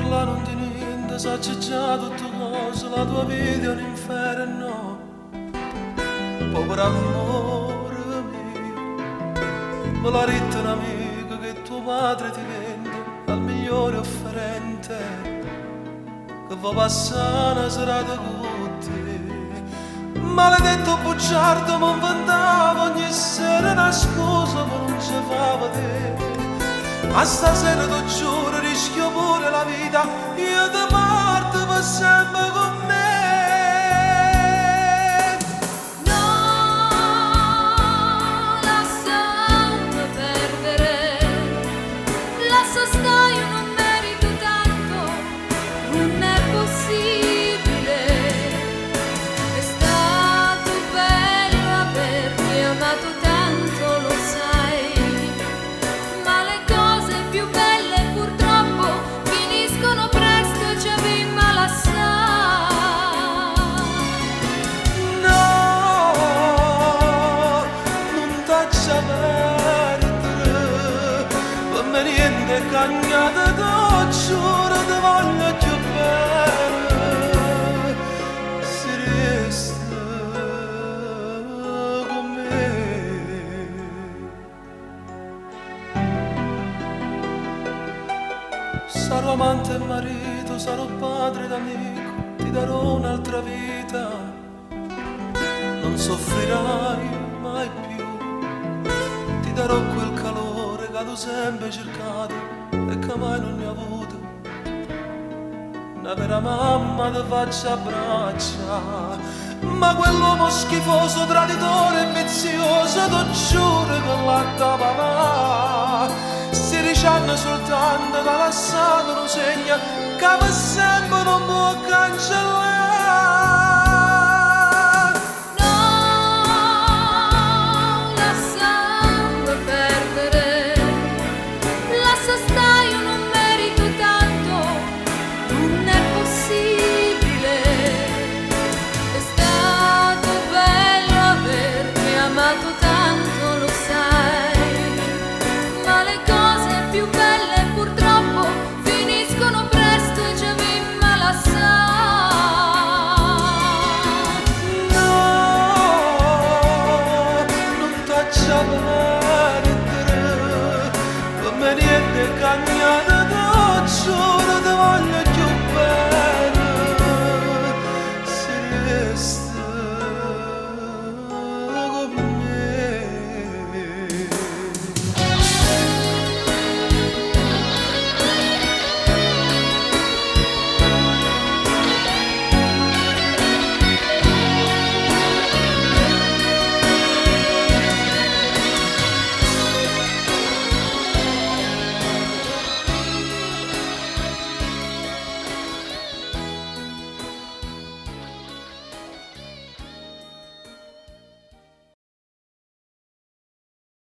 parlà nun di niente, saccio già tutte cose, la tua vita è un inferno. Povero amore mio, me l'ha detto un amico che tuo padre ti vende al migliore offerente, che va passare una serata con te. Maledetto bugiardo, mi inventavo ogni sera una scusa per non ci fa vedere. Ma stasera ti giuro, rischio pure la vita, io ti porto per sempre con me. No, lasciami perdere, lascia stare, io non merito tanto, non è possibile. È stato bello averti amato tanto, lo sai, ma le cose più belle purtroppo finiscono presto e ci avemma lascià. No, non t'aggia perdere, per me niente è cagnato, te giuro, ti voglio più bene, se resta con me. Sarò amante e marito, sarò padre ed amico, ti darò un'altra vita, non soffrirai mai più, ti darò quel calore che tu sempre cercato e che mai non ne ho avuto. Una vera mamma ti faccio abbraccia, ma quell'uomo schifoso, traditore e vizioso, ti giuro che l'ha da papà. Si richanno soltanto che lasciato un segno che per sempre non può cancellare.